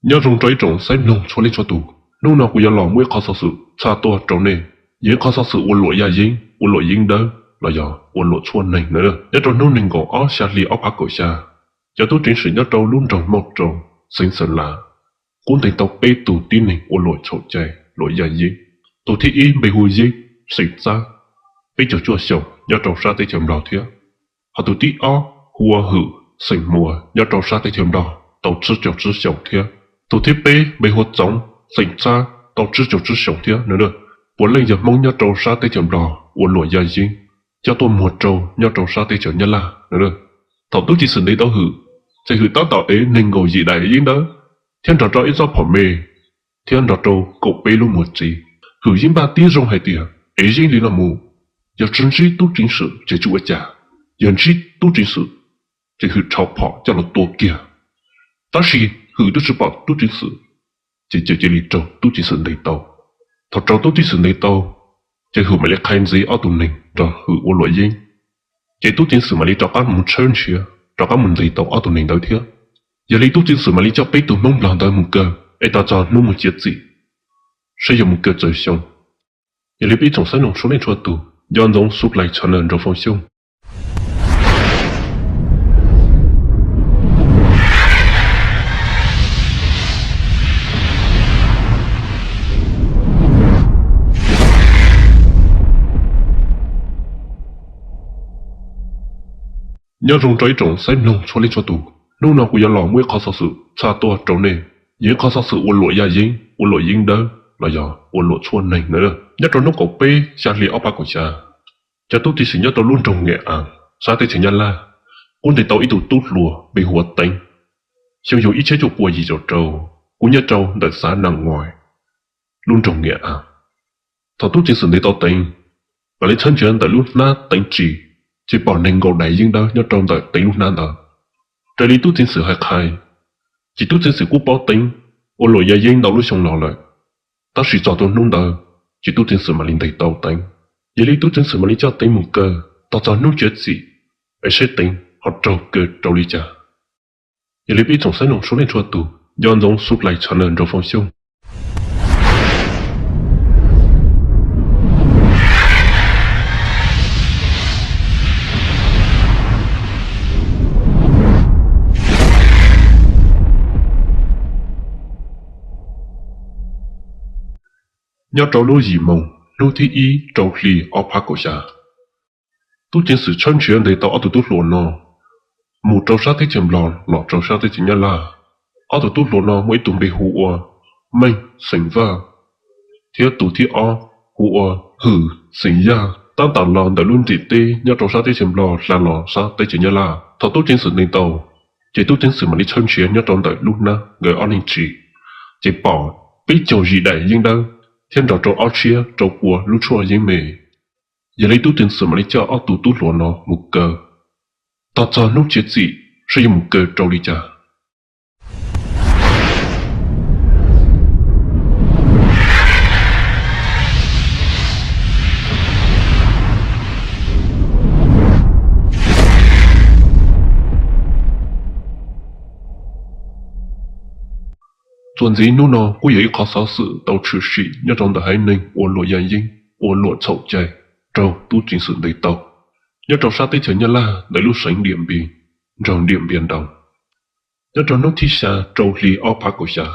Nyob zoo rau ib tsoom saib mloog txhua leej txhua tus, hnub no kuv yuav los muaj ib qho xov xwm tshaj tuaj rau nej. Yog ib qho xov xwm ua luam yaj yeeb, ua luam yeeb dawb los yog ua luam tshuaj neeg na. Nyob rau hnub nees nkaum ob xya hli ob phav kaum xya, cov tub ceev xwm nyob rau lub nroog Mauj Rau, xeev Xeem Las, kuj ntes tau peb tug tib neeg ua luam txhaum cai, luam yaj yeeb. Tus thib ib npe hu Yeeb, xeem Txab, peb caug cuaj xyoos, nyob rau sab teb chaws Nplog thiab. Hos tus thib ob hu ua Hwm, xeem Muas, nyob rau sab teb chaws Nplog tau tsib caug tsib xyoos thiab. Tus thib peb npe hu ua Txoov, xeem Txab, tau tsib caug tsib xyoos thiab. Puav leej yog Hmoob nyob rau sab teb chaws Nplog ua luam yaj yeeb coj tuaj muag rau nyob rau sab teb chaws Nyab Laj. Thaum tub ceev xwm ntes tau Hwm, ces Hwm tab tom ev nees nkaum yim daim yeeb dawb thiab nrog rau ib txoj phom me thiab nrog rau kaum peb lub muag tsiv. Hwm yeej npaj tib zoo hais tias ev yeeb li no mus, yog tsis ntsib tub ceev xwm ces tsis ua cas, yog ntsib tub ceev xwm ces Hwm rho phom coj los tua kiag. Tab sis Hwm twb tsis pom tub ceev xwm, ces cia li raug tub ceev xwm ntes tau. Thaum raug tub ceev xwm ntes tau, ces Hwm mam li qhia ntxiv ob tug neeg nrog Hwm ua luam yeeb, ces tub ceev xwm mam li rov qab mus tshawb nrhiav, rov qab mus ntes tau ob tug neeg ntawd thiab. Yog li tub ceev xwm mam li coj peb tug Hmoob Nplog ntawd mus kaw, es tos txog hnub mus txiav txim saib yuav mus kaw txawm xyoo. Yog li peb tsoom saib mloog txhua leej txhua tus, nco ntsoov subscribe channel Nraug Foo Xyooj. Nyob zoo rau ib tsoom saib mloog txhua leej txhua tus, hnub no kuv yuav los muaj ib qho xov xwm tshaj tuaj rau nej. Yog ib qho xov xwm ua luam yaj yeeb, ua luam yeeb dawb los yog ua luam tshuaj neeg na. Nyob rau hnub kaum peb xya hli ob phav kaum xya, cov tub ceev xwm nyob rau lub nroog Nkem As, sab teb chaws Nyab Laj, kuj ntes tau ib tug tub hluas npe hu ua Teev, xyoo yug ib txhiab cuaj pua yim caum rau, kuj nyob rau ntawm xav Nas Ngois, lub nroog Nkem As. Thaum tub ceev xwm ntes tau Teev, mam li tshawb nrhiav ntawm lub hnab Teev tsis, ces pom nees nkaum daim yeeb dawb nyob rau ntawm Teev lub hnab ntawd. Raws li tub ceev xwm hais qhia, ces tub ceev xwm kuj paub Teev ua luam yaj yeeb ntau lub xyoo los lawm, tab sis txog tus hnub ntawd ces tub ceev xwm mam li ntes tau Teev. Yog li tub ceev xwm mam li coj Teev mus kaw, tos txog hnub txiav txim es saib Teev ho raug kaw rau li cas. Yog li peb tsoom saib mloog txhua leej txhua tus, nco ntsoov subscribe channel Nraug Foo Xyooj. Nyob rau lub yim moos hnub thib ib rau hli ob phav kaum xya, tub ceev xwm tshawb nrhiav ntes tau ob tug tub hluas no mus rau sab teb chaws Nplog los rau sab teb chaws Nyab Laj. Ob tug tub hluas no muaj ib tug npe hu ua Meej, xeem Vaj, thiab tus thib ob hu ua Hwm, xeem Yaj. Tab tom los ntawm lub ntiaj teb nyob rau sab teb chaws Nplog hla los sab teb chaws Nyab Laj. Thaum tub ceev xwm ntes tau, ces tub ceev xwm mam li tshawb nrhiav nyob rau ntawm lub hnab nkawd ob leeg tsis, ces pom peb caug yim daim yeeb dawb thiab nrog rau ob txhiab rau pua lub tshuaj yeeb me. Yog li tub ceev xwm mam li coj ob tug tub hluas no mus kaw, tos txog hnub txiav txim saib yuav mus kaw rau li cas. Txuas ntxiv hnub no kuj yog ib qho xov xwm tau tshwm sim nyob rau ntawm haiv neeg ua luam yaj yeeb, ua luam txhaum cai, raug tub ceev xwm ntes tau, nyob rau sab teb chaws Nyab Laj ntawm lub xeev Diam Npias, nroog Diam Npias Nraus. Nyob rau hnub thib xya rau hli ob phav kaum xya,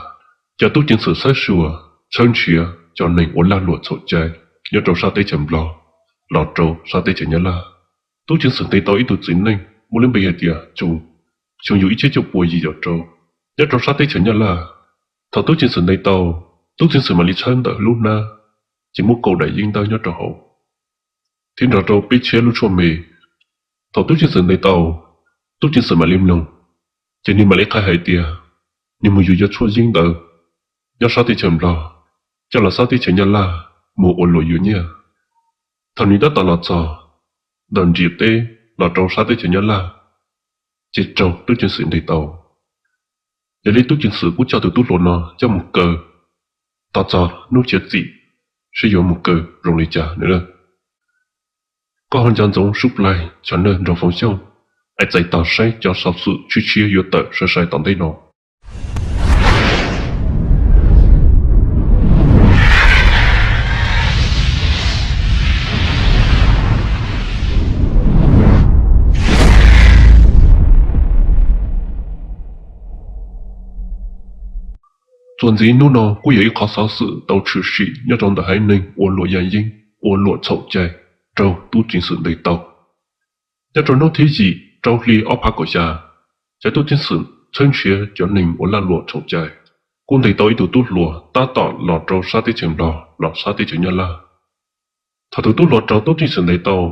cov tub ceev xwm saib xyuas tshawb nrhiav cov neeg ua lag luam txhaum cai nyob rau sab teb chaws Nplog los rau sab teb chaws Nyab Laj. Tub ceev xwm ntes tau ib tug txiv neej muaj lub npe hais tias Tsu, xyoo yug ib txhiab cuaj pua yim caum rau, nyob rau sab teb chaws Nyab Laj. Thaum tub ceev xwm ntes tau, tub ceev xwm mam li tshawb ntawm lub hnab, ces muaj kaum daim yeeb dawb nyob rau hauv, thiab nrog rau peb txhiab lub tshuaj me. Thaum tub ceev xwm ntes tau, tub ceev xwm mam li mloog, ces nws mam li qhia hais tias nws mus yuav cov tshuaj yeeb ntawd nyob sab teb chaws Nplog coj los sab teb chaws Nyab Laj mus ua luam yuav nyiaj. Thaum nws tab tom los txog ntawm ntiaj teb los rau sab teb chaws Nyab Laj, ces raug tub ceev xwm ntes tau. Yog li tub ceev xwm kuj coj tus tub hluas no coj mus kaw, tos txog hnub txiav txim saib yuav mus kaw zoo li cas na. Koj ho nco ntsoov subscribe channel Nraug Foo Xyooj, es txais tos saib cov xov xwm tshiab tshiab yuav tawm sai sai tom ntej no. Txuas ntxiv hnub no kuj yog ib qhov xov xwm tau tshwm sim nyob rau ntawm haiv neeg ua luam yaj yeeb, ua luam txhaum cai raug tub ceev xwm ntes tau. Nyob rau hnub thib yim rau hli ob phav kaum xya, cov tub ceev xwm tshawb nrhiav cov neeg uas laj luam txhaum cai kuj ntes tau ib tug tub hluas tab tom los rau sab teb chaws Nplog los sab teb chaws Nyab Laj. Thaum tus tub hluas raug tub ceev xwm ntes tau,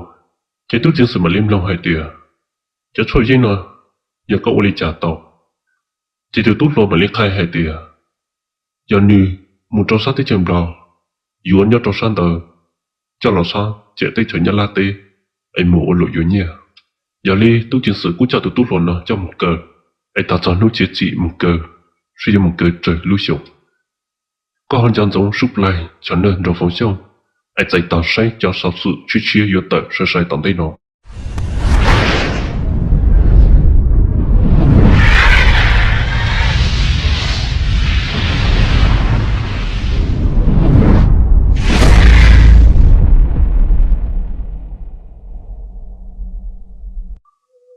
ces tub ceev xwm mam li mloog hais tias, cov tshuaj yeeb no yog koj ua li cas tau? Ces tus tub hluas mam li qhia hais tias, yog nws mus rau sab teb chaws Nplog, yuav nyob rau sab ntawd coj los sab ciam teb chaws Nyab Laj teb es mus ua luam yuav nyiaj. Yog li tub ceev xwm kuj coj tus tub hluas no coj mus kaw, es tos txog hnub chiav txim mus kaw, seb yuav mus kaw tsawg lub xyoos. Koj ho nco ntsoov subscribe channel Nraug Foom Xyooj, es txais tos saib cov xov xwm tshiab tshiab yuav tawm sai sai tom ntej no.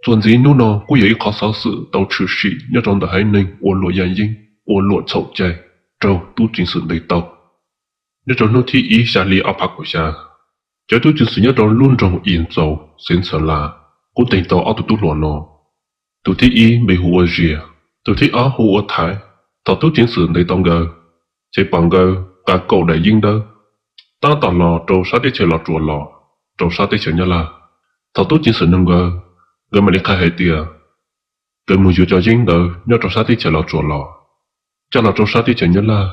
Txuas ntxiv hnub no kuj yog ib qhov xov xwm tau tshwm sim nyob rau ntawm haiv neeg ua luam yaj yeeb, ua luam txhaum cai raug tub ceev xwm ntes tau. Nyob rau hnub thib ib xya hli ob phav kaum xya, cov tub ceev xwm nyob rau lub nroog Yis Ntxaus xeev Xeem Las kuj ntes tau ob tug tub hluas no. Tus thib ib npe hu ua Zias, tus thib ob hu ua Thaiv. Thaum tub ceev xwm ntes tau nkawd, ces pom nkawd nqa kaum daim yeeb dawb tab tom los rau sab teb chaws Los Tsuas los rau sab teb chaws Nyab Laj. Thaum tub ceev xwm nug nkawd, nkawd mam li qhia hais tias nkawd mus yuav cov yeeb ntawd nyob rau sab teb chaws Los Tsuas los, coj los rau sab teb chaws Nyab Laj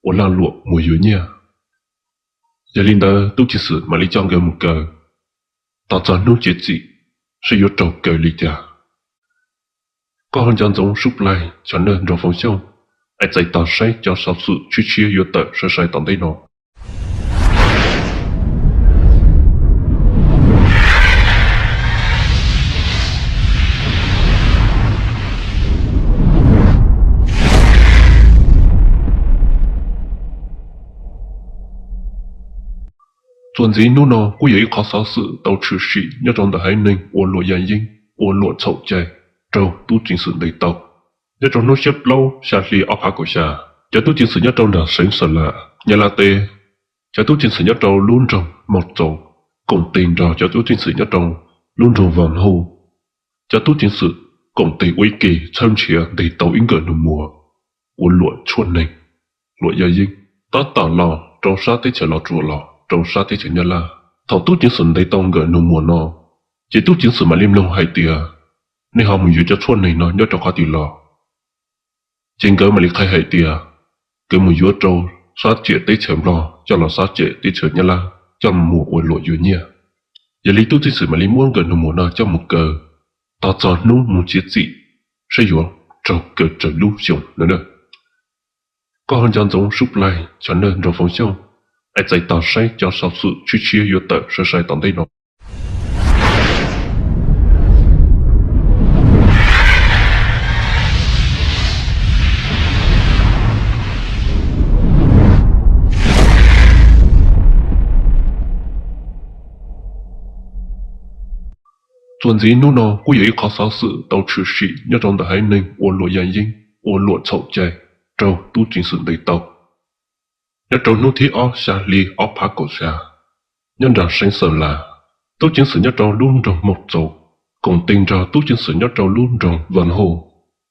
ua laj luam mus yuav nyiaj. Yog li ntawd tub ceev xwm mam li coj nkawd mus kaw, tos txog hnub chiav txim seb yuav raug kaw li cas. Koj ho nco ntsoov subscribe channel Nraug Foom Xyooj, es txais tos saib cov xov xwm tshiab tshiab yuav tawm sai sai tom ntej no. Txuas ntxiv hnub no kuj yog ib qhov xov xwm tau tshwm sim nyob rau ntawm haiv neeg ua luam yaj yeeb, ua luam txhaum cai raug tub ceev xwm ntes tau. Nyob rau hnub xiab plaub xya hli ob phav kaum xya, cov tub ceev xwm nyob rau nram xeev Xeem Las, Nyab Laj teb, cov tub ceev xwm nyob rau lub nroog Moos Txaus koom tes nrog cov tub ceev xwm nyob rau lub nroog Vas Huj, cov tub ceev xwm koom tes ua ib ke tshawb nrhiav ntes tau ib nkawm nus muag ua luam tshuaj neeg, luam yaj yeeb, tab tom los rau sab teb chaws Los Tsuas los rau sab teb chaws Nyab Laj. Thaum tub ceev xwm ntes tau nkawm nus muag no, ces tub ceev xwm mam li mloog hais tias, nej ho mus yuav cov tshuaj neeg no nyob rau qhov twg los? Ces nkawd mam li qhia hais tias, nkawd mus yuav rau sab ciam teb chaws Nplog coj los sab ciam teb chaws Nyab Laj coj mus ua luam yuav nyiaj. Yog li tub ceev xwm mam li muab nkawm nus muag no coj mus kaw, tos txog hnub mus chiav txim seb yuav raug kaw tsawg lub xyoos no na. Koj ho nco ntsoov subscribe channel Nraug Foom Xyooj, es txais tos saib cov xov xwm tshiab tshiab yuav tawm sai sai tom ntej no. Txuas ntxiv hnub no kuj yog ib qhov xov xwm tau tshwm sim nyob rau ntawm haiv neeg ua luam yaj yeeb, ua luam txhaum cai raug tub ceev xwm ntes tau. Nyob rau hnub thib ob xya hli ob phav kaum xya, nyob nram xeev Xeem Las, tub ceev xwm nyob rau lub nroog Moos Txaus koom tes nrog tub ceev xwm nyob rau lub nroog Vas Huj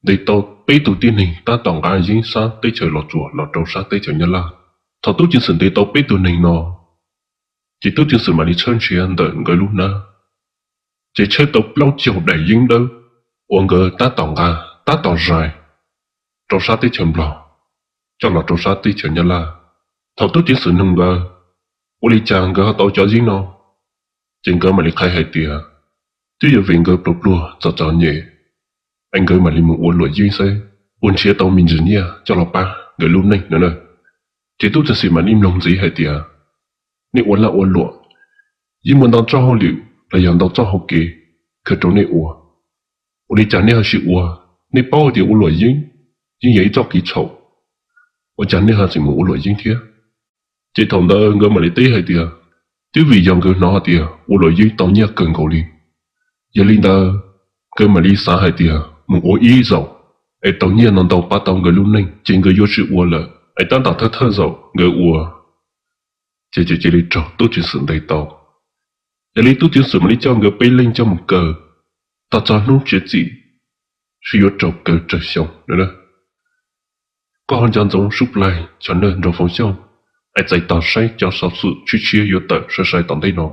ntes tau peb tug tib neeg tab tom nqa yeeb sab teb chaws Los Tsuas los rau sab teb chaws Nyab Laj. Thaum tub ceev xwm ntes tau peb tug neeg no, ces tub ceev xwm mam li tshawb nrhiav ntawm nkawd lub hnab, ces tshawb tau plaub caug daim yeeb dawb uas nkawd tab tom nqa, tab tom zais rau sab teb chaws Nplog coj los rau sab teb chaws Nyab Laj. Thaum tub ceev xwm nug nkawd ua li cas nkawd ho tau cov yeeb no, ces nkawd mam li qhia hais tias, twb yog vim nkawd pluag pluag txom txom nyem, es nkawd mam li mus ua luam yeeb xwb, ua nrhiav tau me ntsis nyiaj coj los pab nkawd lub neej no na. Ces tub ceev xwm mam li mloog ntxiv hais tias, nej ua laj ua luam, yeej muaj ntau txoj hauj lwm los yog ntau txoj hauv kev khaws rau nej ua. Ua li cas nej ho tsis ua? Nej paub hais tias ua luam yeeb yeej yog ib txoj kev txhaum, ua cas nej ho tseem mus ua luam yeeb thiab? Ces thaum ntawd nkawd mam li teb hais tias, twb vim yog nkawd hnov hais tias ua luam yeeb tau nyiaj kawg nkaus li. Yog li ntawd, nkawd mam li xav hais tias mus ua ib zaug, es tau nyiaj no ntau pab tau nkawd lub neej ces nkawd yuav tsis ua lawm, es tab tom thawj thawj zaum nkawd ua, ces cia li raug tub ceev xwm ntes tau. Yog li tub ceev xwm mam li coj nkawd peb leeg coj mus kaw, tos txog hnub txiav txim seb yuav raug kaw tsawg xyoo. Koj ho nco ntsoov subscribe channel nrog Foom Xyooj, es txais tos saib cov xov xwm tshiab tshiab yuav tawm sai sai tom ntej no.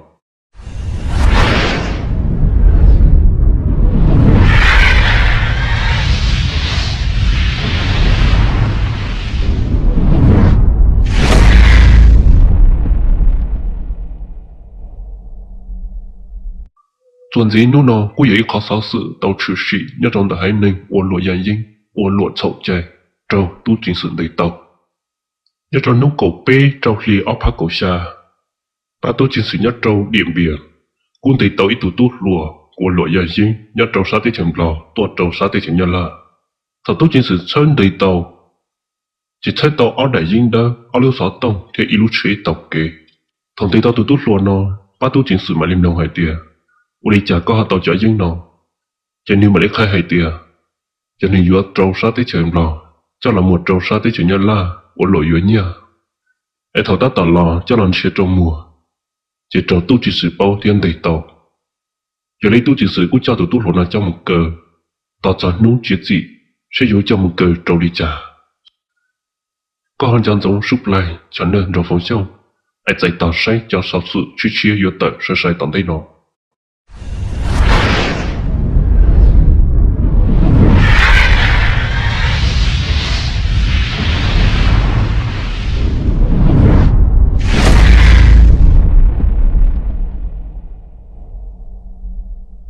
Txuas ntxiv hnub no kuj yog ib qhov xov xwm tau tshwm sim nyob rau ntawm haiv neeg ua luam yaj yeeb, ua luam txhaum cai, raug tub ceev xwm ntes tau. Nyob rau hnub kaum peb rau hli ob phav kaum xya, pab tub ceev xwm nyob rau Diam Npias kuj ntes tau ib tug tub hluas ua luam yaj yeeb nyob rau sab teb chaws Nplog tuaj rau sab teb chaws Nyab Laj. Thaum tub ceev xwm tshawb ntes tau, ces tshawb tau ob daim yeeb dawb, ob lub xov tooj thiab ib lub tsheb taug kev. Thaum ntes tau tus tub hluas no, pab tub ceev xwm mam li mloog hais tias, ua li cas koj ho tau cov yeeb no? Ces nws mam li qhia hais tias, yog nws yuav rau sab teb chaws Nplog coj los muag rau sab teb chaws Nyab Laj ua luam yuav nyiaj, es thaum tab tom los coj los nrhiav rau muag, ces raug tub ceev xwm paub thiab ntes tau. Yog li tub ceev xwm kuj coj tus tub hluas no coj mus kaw, tos txog hnub txiav txim seb yuav coj mus kaw rau li cas. Koj ho nco ntsoov subscribe channel nrog Foom Xyooj, es txais tos saib cov xov xwm tshiab tshiab yuav tawm sai sai tom ntej no.